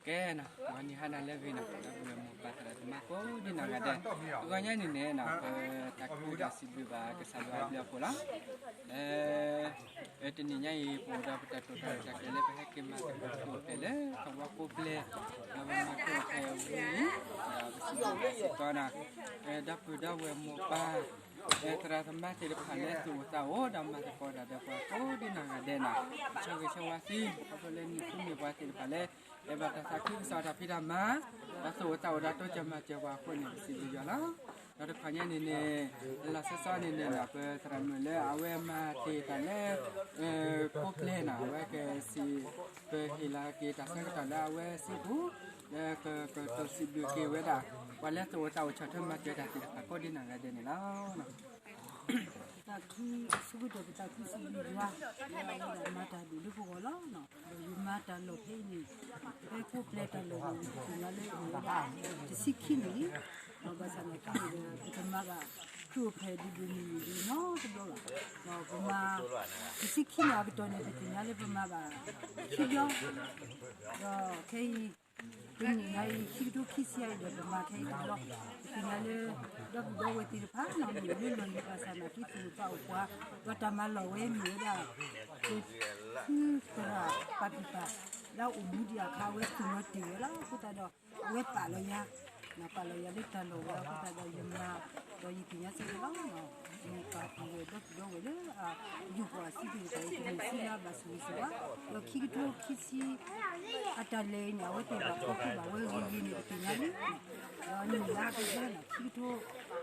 ကဲနီၤ ဂီၤနံၤဟါနၤလၢအဂ့ၤနီၤ ဒီပုၢ်ဝဲၢ်မိၢ်ပၢ်သရၣ်သမါကိးဒံးနီၢ်ဂၤဒဲး, တဂီၤညါန့ၣ်န့ၣ်နီၤ ပတၢ်ကတိၤစံးဘျုးဘၣ်ကစၢ်ယွၤအဘျုးအဖှိၣ်လီၤ. လၢ တနံၤညါအံၤ ပအိၣ်ဒီးပတၢ်တိာ်တၢ်ရဲၣ်တၢ်ကျဲၤလၢပဟဲက့ၤမၤသကိးတၢ်အိၣ်ဖျဲၣ်လၢ ကဝီၤကိးပျဲၢ်, ဒီးပမၤသကိးဖဲအဝံၤလံ, ဒီးပစံးဘျုးဘၣ်စ့ၢ်ကီးနီၤ ဒီပုၢ်ဝဲၢ်မိၢ်ပၢ် သရၣ်သမါသ့ၣ်တဖၣ်လၢသူၣ်အိၣ်သးအိၣ် ဒီးမၤသကိးတၢ်ဒီးပှၤကိးဒံးနီၢ်ဂၤဒဲးနီၤ, ပဆၢဂ့ၤဆၢဝါသု ခီဖျိလၢနံၤဃုမ့ၢ်ပှၤသ့ၣ်တဖၣ်လၢ အဲၣ်ဘၣ်တၢ်သးခုကစီၣ်တၢ်ဖံးတၢ်မၤ, ဒီးသူၣ်အိၣ်သးအိၣ်ဒီးတိစၢၤမၤစၢၤပှၤအဃိန့ၣ် ပစံးဘျုးယွၤလီၤ. ဒီးတခီညါန့ၣ်န့ၣ် လၢလီၢ်ဆီဆီန့ၣ်န့ၣ်နီၤ ပသရၣ်မုၣ်လၢအဝဲမၤတ့ၢ်တၢ်လၢ ကိးပျဲၢ်နီၤ အဝဲကစံး ပဟ့ၣ်လီၤက့ၤတၢ်ဆၢကတီၢ်လၢအဝဲစုပူၤ လၢကကတိၤစံးဘျုးက့ၤဝဲဒၣ် ပှၤလၢသူၣ်အိၣ်သးအိၣ်ဆီၣ်ထွဲမၤစၢၤတၢ်သ့ၣ်တဖၣ်ကိးဒံးနီၢ်ဂၤဒဲးန့ၣ်လီၤ. ပသးခု ဆၢကတီၢ်ပသးခုစံးဘျုးယွၤ လၢအဝဲဒၣ်မၤတၢ်ဒိၣ်လၢပဂီၢ်လီၤ. ဒီးယမၤတၢ်လီၢ်ဖဲအံၤန့ၣ် ဖဲကိးပျဲၢ်တၢ်လီၢ်န့ၣ် ပသ့ၣ်ညါလၢအအိၣ်ဝဲဒၣ် တဆံခံနံၣ်လံ. ဒီးဘၣ်ဆၣ်သနာ်က့န့ၣ်ဒီး ပတမၤဘၣ် ခရံာ်အိၣ်ဖျဲၣ်ဒိၣ်ဒိၣ်မုၢ်မုၢ်ဒံးနီတဘျီဘၣ်. ဒီးပမၤ တဆံခံနံၣ်အကတီၢ်န့ၣ် ပသ့ၣ်ညါလၢပမၤဘၣ်ခံဘျီ, ဒီးခဲအံၤ တနံၣ်ညါအံၤ ခံကထိခံဆံအံၤဒီး ပမၤခဲအံၤတဘျီ, ပသ့ၣ်ညါလၢ ဒီပုၢ်ဒီဝဲၢ်သ့ၣ်တဖၣ်နီၤ မ့ၢ်လၢလီၢ်ယံၤဘၣ်ဆၣ်သနာ်က့ သူၣ်အိၣ်သးအိၣ်ပှၤ, ဒီးတၢ်မၤလီၢ်ဝဲမ့ၢ်ဝဲဒၣ် ပဖုသရၣ်ပာ်ဖံၣ်ပာ် လၢအအိၣ်မူဒံးအခါ အဝဲသူၣ်လီၤတ့ၢ်ဝဲလီၤ. အဃိသတးဒီး အဝဲပာ်လီၤယၤ, ပာ်လီၤယၤလၢတၢ်လီၢ်ဝဲအဃိသတးဒီး ယမၤ ဒီးယသ့ၣ်ညါစ့ၢ်ကီးလီၤ. ယပာ်ဖှိၣ်ဝဲဒီပုၢ်ဒီဝဲၢ်လၢ ယိၤပှၤအစုသ့ၣ်တဖၣ်အံၤ ကန့ၢ်စံးလၢဘၣ်ဆိၣ်ဂ့ၤဆိၣ်ဝါ, ဒီးခံကထိခံဆံ အတၢ်လဲၤအံၤန့ၣ် အဝဲသ့ၣ်ဘၣ်ဖီခိၣ်ဘၣ်ဝဲဂ့ၤဂ့ၤန့ၣ် ပသ့ၣ်ညါလံ. ဒီးနံၣ်လါကဟဲန့ၣ် ခံကထိ ခံက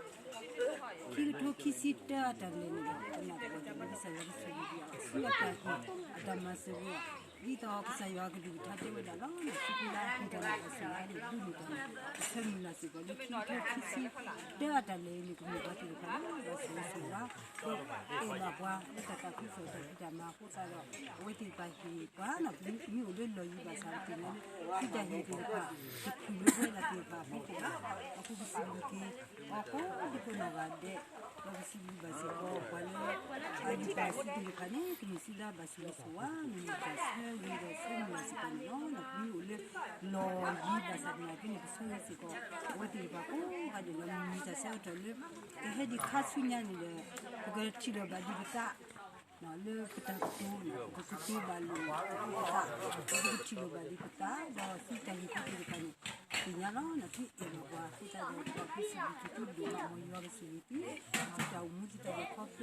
ထိခံဆံတၢအတၢ်လဲၤန့ၣ်ဒီး ပနာ်သပှၢ်တၢၢ်လၢကစၢ်ယွၤကဆိၣ်ဂ့ၤဒံးအီၤ ဆူအတၢ်ဟ့ၣ်အတၢ်မၤစၢၤဝဲအီၤ, ဒ်သိးကစၢ်ယွၤကလုၢ်ကထါတဲဝဲဒၣ်လီၤ. သုးခိၣ်လၢအဟ့ၣ်တၢ်န့ၣ် ကစၢ်ယွၤန့ၣ် ဒိးန့ၢ်တၢ်န့ၣ် ကဆၢမုၢ်လၢ်စ့ၢ်ကီးလၢ ခံကထိခံဆံတၢအတၢ်လဲၤအံၤန့ၣ် ကမ့ၢ်ပှၤသ့ၣ်တဖၣ်လၢ ဘၣ်ဆိၣ်ဂ့ၤဆိၣ်ဝါ ဒီးအဲၣ်ဘၣ်ပှၤလၢတၢ်သးခုကစီၣ် တၢ်ဖံးတၢ်မၤအဃိသတးဒီး အဝဲသ့ၣ်တဖၣ်ဟ့ၣ်ပှၤနီၤ ပမ့ၢ်အိၣ်လၢလီၢ်ယံၤဘၣ်ဆၣ် ပသ့ၣ်ညါလၢ သုတၢ်ဟ့ၣ်သ့ၣ်တဖၣ် တချုးလၢပဝဲဒၣ်သ့ၣ်တဖၣ်အဖီခိၣ်ဘၣ်. အဃိပစံးဘျုးက့ၤအီၤကိးဒံကိးနီၢ်ဂၤဒဲး, ဒီးပစံးဘျုးဘၣ်စ့ၢ်ကီးပှၤလၢ အယိၤပှၤအစုသ့ၣ်တဖၣ်န့ၣ် ကန့ၢ်စံးလၢဘၣ်ဆိၣ်ဂ့ၤဆိၣ်ဝါ မ့ၢ်မ့ၢ်တၢ်ဆၢဂ့ၤဒီးဆၢမုၢ်လၢ်စ့ၢ်ကီးန့ၣ်လီၤ. ပမ့ၢ်အိၣ်လၢလီၢ်ယံၤဘၣ်ဆၣ်သနာ်က့န့ၣ် ပဆၢဂ့ၤစ့ၢ်ကီး အဝဲသ့ၣ်တဖၣ်ကိးဂၤဒဲးလီၤ. မ့ၢ်မ့ၢ်တၢ်ဆၢကတီၢ်လၢ ကဟဲဒံးခါဆူညါန့ၣ်ဒီး ပကထံၣ်လိာ်ဘၣ်ဒံးပသး လၢပတၢ်ကတိၤန့ၣ် ပကကတိၤဘၣ်လိာ်ပသး, ဒီးပကထံၣ်လိာ်ဘၣ်ဒံးပသး, ဒီးသုတၢ်ဟ့ၣ်ခီသ့ၣ်တဖၣ်န့ၣ် သ့ၣ်ညါလီၤ. နသုအဲၣ်ဘၣ်ပှၤအဃိသတးဒီး ပသးခုစံးဘျုးက့ၤသုဒိၣ်မး မ်ယွၤကဆိၣ်ဂ့ၤသု, သုတၢ်အိၣ်မူသုတၢ်လဲၤ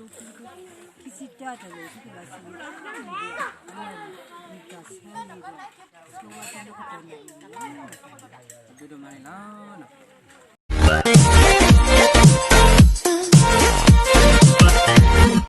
ခီဖျိ ခံကထိခံဆံတၢအတၢ်လဲၤ သုကဘၣ်ဆိၣ်ဂ့ၤအါမံၤဒီး အဝဲန့ၣ် မ့ၢ်တၢ်ဆၢဂ့ၤဒီး ဆိၣ်ဂ့ၤသုလၢကတီၢ်န့ၣ်လီၤ. အဒိဒိၣ်မးန့ၣ်လီၤ.